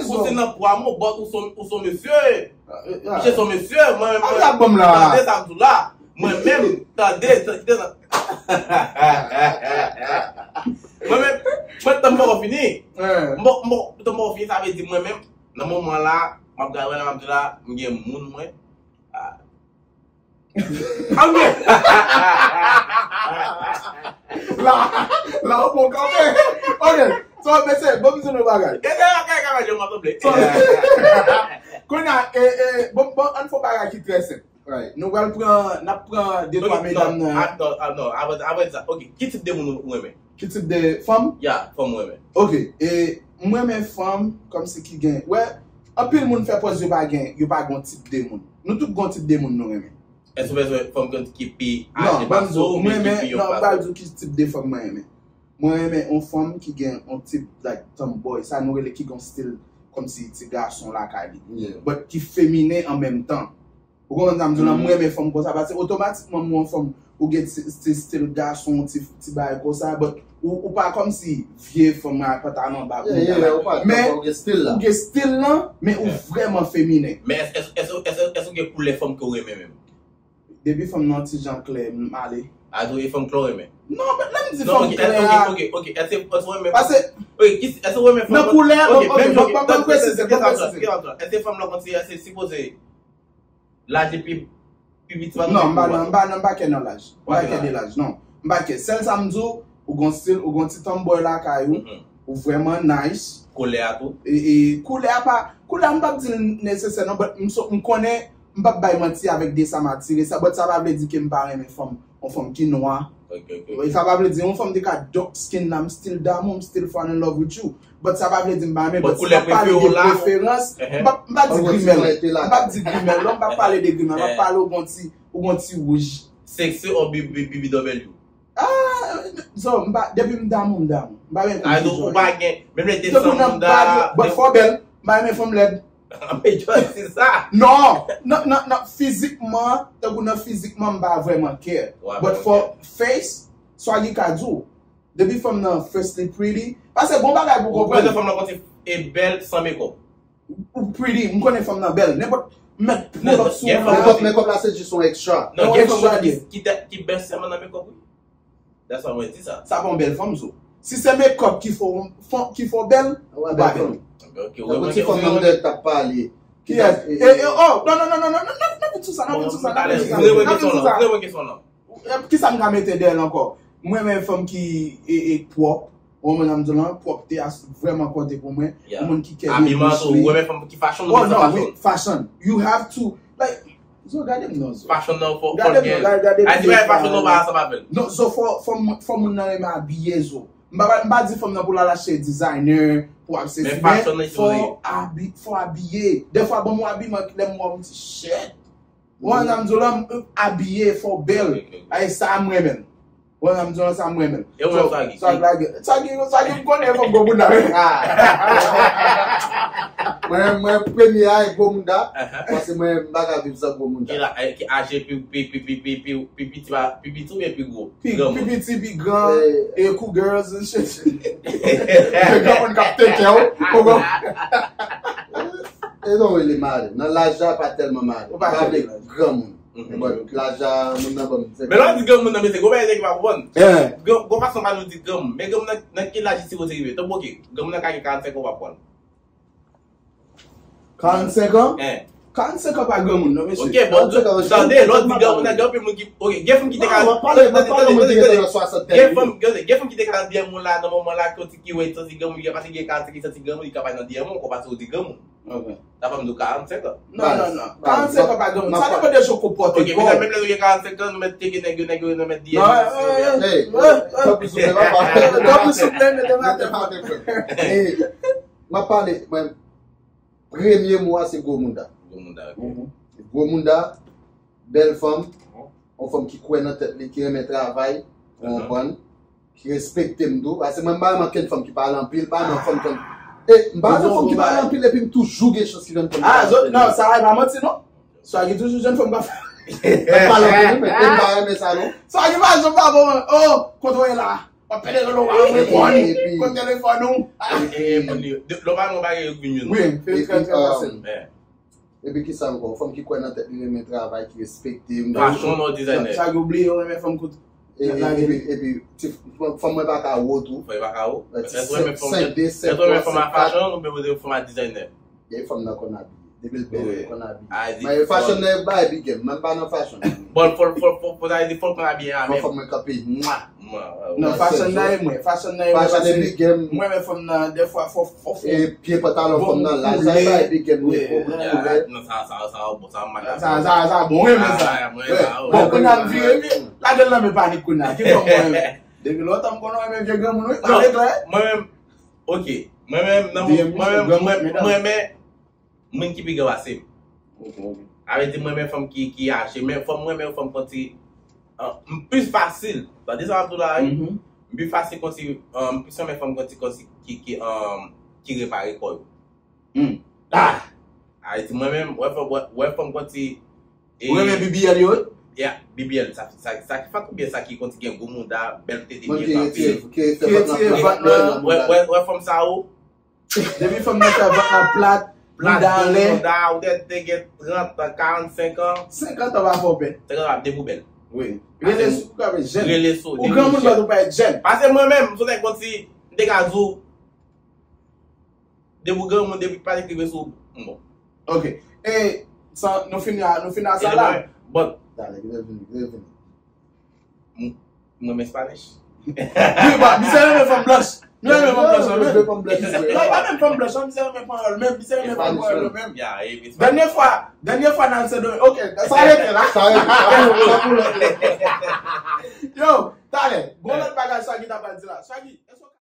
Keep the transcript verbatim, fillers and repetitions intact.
Ou se nan pwa mwen, but ou son, ou son mesye. Misye son mesye, mwen menm, mwen, tande sa m di w la. Mwen menm, tande, tande sa. Mwen menm, mwen, tan m poko fini. Mwen, mwen, tan m poko fini, sa vle di mwen menm, nan moman la, m ap gade la, m ap di la, m gen moun mwen. Ah. Anmye! La, la, ou bon kanpe. Ok. So, mesye, bon, m di nou bagay. Gade, gade, gade, yo, m ap sanble. So, kounye a, e, e, bon, bon, ann fè yon bagay ki trè senp. Right. Nou pral pran, n ap pran de twa medam nan. Ah, non, ah, non, avan, avan sa. Ok, ki tip de moun ou renmen? Ki tip de fanm? Ya, fanm ou renmen. Ok, e, m renmen fanm, kòmsi ki gen, wè, anpil moun fè pòz yo pa gen, yo pa gon tip de moun. Nou tout gon tip de moun nou renmen. Èske w bezwen fanm ki, ki pi aje pase w, oubyen ki pi yon... Non, m pral di w ki tip de fanm mwen renmen. Mwen renmen yon fanm ki gen yon tip, like, tomboy, sa nou rele ki gen yon stil kòmsi ti gason lakay li. Yeah. But ki feminen an menm tan. Ou konprann sa m di w la, mwen renmen fanm konsa, paske otomatikman mwen yon fanm, ou gen ti, ti stil gason, ti, ti bagay konsa, but ou, ou pa kòmsi vye fanm ak pantalon anba bounda la. Men ou gen stil lan, men ou vrèman feminen. Men èske, èske, èske, èske, èske ou gen koulè fanm ke w renmen menm? Depi fanm nan ti jan klè, m ale. A, tou e fanm klè w renmen? Non, men lè m di fanm klè a. Ok, ok, ok, èske, èske w renmen fanm? Paske nan koulè, ok, ban m presize, ban m presize. Èske fanm lan konn se, èske sipoze laj li pi, pi piti pa... Non, m pa nan, m pa nan, m pa kè nan laj. M pa kè de laj, non. M pa kè. Sèl sa m di w, ou gon stil, ou gon ti tomboy lakay ou, ou vrèman nice. Koulè a tou? E, e, koulè a pa, koulè a m p ap di l nesesè non, but m so, m konnen, m p ap bay manti avèk de sa m atire sa, but sa pa vle di ke m pa renmen fanm. Yon fanm ki nwa. Ok, ok. Sa pa vle di yon fanm te ka dark skin la, m still damou, m still fall in love with you. But sa pa vle di m pa renmen, but si m ap pale de preferans, m p ap, m p ap di grimèl. M p ap di grimèl, non, m p ap pale de grimèl, m ap pale ou gon ti, ou gon ti wouj. Sexy or B B, B B W? Ah, so, m pa, depi m damou, m damou. M pa renmen fanm ki jòj. Ou pa gen, menm lè te san moun da, but fò bèl, m pa renmen fanm lèd. Anmwey, se sa. Non, nan, nan, nan, fizikman, tankou nan fizikman, m pa vrèman care. But for face, Swaggy ka di w, depi fanm nan face li pretty, paske gon bagay pou konprann. Ou bezwen fanm nan konn ti e bèl san makeup. Ou pretty, m konnen fanm nan bèl. Nenpòt, m mèt pull up sou ou. Nenpòt makeup la se jis yon extra. Non, gen fanm ki, ki, ki bèl sèlman nan makeup, wi. That's why mwen di sa. Sa pa yon bèl fanm, so. Si se makeup ki fè w, ki fè w bèl, ou pa bèl. Tankou ti fanm nan m t ap pale. Kiyès? E, e, oh, non, non, non, non, non, non, non, vin sou sa, non, vin sou sa, non, vin sou sa, non, vin sou sa. Kisa m ka mete dèyè l ankò? Mwen renmen fanm ki, e, e, pwòp. Ou konprann sa m di w lan, pwòpte a vrèman konte pou mwen. Yon moun ki kè byen bouch li. Abiman tou, ou renmen fanm ki fashion, ou renmen sa fashion? Wi, fashion. You have to, like, Zo, gade m non, Zo. Fashion nan fò, fò l gen. Gade m, gade, gade. Ayiti pa gen fashion non, pa ansanm avè l. Non, Zo, fò, fò moun, fò moun nan renmen abiye, Zo. M pa, m pa di fanm nan pou l al achte designer, pou ap sesi, men fò abi-, fò abiye. Dèfwa, ban m yon abiman ki lè m wè w, m di, shit. Ou konn sa m di w lan, m abiye, fò w bèl. Ay, sa m renmen. Ou konn sa m di w lan, sa m renmen. E ou menm, Swaggy? Swaggy, Swaggy, Swaggy, m konnen fanm gwo bounda, wi. Mwen, mwen premye a e gwo bounda, paske mwen m pa ka viv san gwo bounda. Ki la, eh, ki aje pi, pi, pi piti pa, pi piti oubyen pi gwo? Pi, pi piti, pi gran, e cool girls and shit. Granmoun k ap teke w, ou konprann? E non, li mare. Nan laj la, pa tèlman mare. Ou pa vle granmoun. Bon, laj la, moun nan ban m senk. Men lè w di granmoun nan, mesye, gon bagay nèg pa konprann. Gon, gon fason pa nou di granmoun. Men granmoun nan, nan ki laj li sipoze rive? Tankou, ok, granmoun nan ka gen karannsenk an, w pa pran l. Karannsenk an? Karannsenk an pa granmoun, non, mesye. Ok, bon, tande, lè w di granmoun nan, gen anpil moun ki, ok, gen fanm ki te ka, tande, tande, tande, tande, gen fanm, gen, gen fanm ki te ka nan D M ou la, nan moman la, ki santi ki, wè, santi granmoun, paske gen karannsenk, ki santi granmoun, li ka pa nan D M ou, paske w di granmoun. Ok. Sa fè m di w karannsenk an. Non, non, non. Karannsenk an pa granmoun. Sa depann de jan w konpòte kò w. Ok, medam, menm lè nou gen karannsenk an, nou mèt teke nèg yo, nèg yo, nou mèt D M yo. Hey, tanpri souple, papa. Tanpri souple, mete m atè. Mete m atè, frè. Hey, m ap pale, mwen, premye mo a se gwo mounda. Gwo mounda, ok. Gwo mounda, bèl fanm, yon fanm ki kwè nan tèt li, ki renmen travay, ou konprann? Ki respekte m tou. Paske mwen, m pa renmen ankenn fanm ki pale anpil, m pa renmen fanm ki... E, m pa renmen fanm ki pale anpil, epi m toujou gen chans ki jwenn fanm ki pale anpil. Ah, non, sa a pa manti, non. Swaggy toujou jwenn fanm k ap... K ap pale anpil, wi, men, e m pa renmen sa, non. Swaggy pa janm pa bon, oh, kontwole la. W ap pede rele w pa renponn. Epi, epi, kot telefòn ou? E, e, moun li, de- lè w pa nan yon bagay, yo vin youn. Wi, fè Epi, trè trè um, fasil. Men, Epi ki sa ankò? Fanm ki kwè nan tèt li, renmen travay, ki respekte. Fashion ou designer. Sa ki oubliye, yo renmen fanm kout. E- e- Epi, epi ti- fanm mwen pa ka wo tou. Fò e pa ka wo. Ti Èske w renmen fanm senk de èske w renmen fanm a senk. Fashion oubyen w renmen fanm a designer? E fanm nan konn abiye. Depi l bèl, Wi. li konn abiye. A, di- Men fashion nan e bay bigem, menm pa nan fashion. Bon, fò fò fò fò ta di fò l konn abiye a Fò men. Fanm mwen kanpe mwa. Mwen, Non, mwen, fashion mwen, nan e mwen. Fashion nan e mwen. Fashion e Paske bigem. Mwen men fanm nan, defwa, fò, fò, fò. E pye pantalon fanm nan laj. Sa e bay bigem. Wi. Bon, bon, Ya, bon. Non, sa, sa, sa, bon, sa, man. Sa, sa, sa, bon, wi, men sa. Ah, mwen, sa, Bon, kounye a m vire, wi. Lage l nan men Panik kounye a. Ki fè mwen? Depi lontan m konnen mwen men vye granmoun, wi. Pale klè. Mwen menm, ok. Mwen menm, nan Depi mwen menm, granmoun, mwen, medam. mwen men, moun ki pi gran pase m. Ok, ok. Avè di mwen men fanm ki, ki aje, men fanm mwen men fanm konn ti, ah, m plis fasil. Tande sa m ap di w la, wi. Mhm. M pi fasil konn ti, ah, m plis renmen fanm konn ti, konn ti ki, ki, ah, ki repare kò yo. Hmm. Ah! Avè di mwen menm, wè fanm, wè, wè fanm konn ti, e- Ou renmen B B L yo? Ya, B B L, sa, sa, sa ki fat oubyen sa ki konn ti gen gwo mouda, bèl tete Mwen byen ki kanpe. retire, ki retire Ki vant nan retire plat vant mwen nan. nan Wè, mouda. Wè, wè fanm sa ou, Depi fanm nan fè vant nan plat, plat bouda anlè. Mouda, ou te, te gen trant an, karannsenk an. Senkant an pa fè w pè. Trè rapid, depi w bèl. Wi. Rele sou ou ka vin jèn. Rele sou. Ou granmoun pa ou pa jèn. Paske mwen menm, sou nèg konn ti, m te ka di w, depi w granmoun, depi pa ekrive sou, bon. Ok. E, sa, nou fini a, nou fini a sa la. But, Dale, vini, vini, vini. Mwen men Spanish. Wi, ba, misye renmen fanm blanch. Nou renmen fanm blanch, Mwen non, renmen fanm blanch, non, pa menm fanm blanch, non, misye renmen panyòl, menm, misye renmen fanm panyòl, menm. Ya, e, e, Dènyè fwa, dènyè fwa nan Sendomeng. Ok, sa rete la. Sa rete, sa pou, sa pou lòt lè. Yo, talè, gon lòt bagay Shaggy ta pral di la. Shaggy, èske w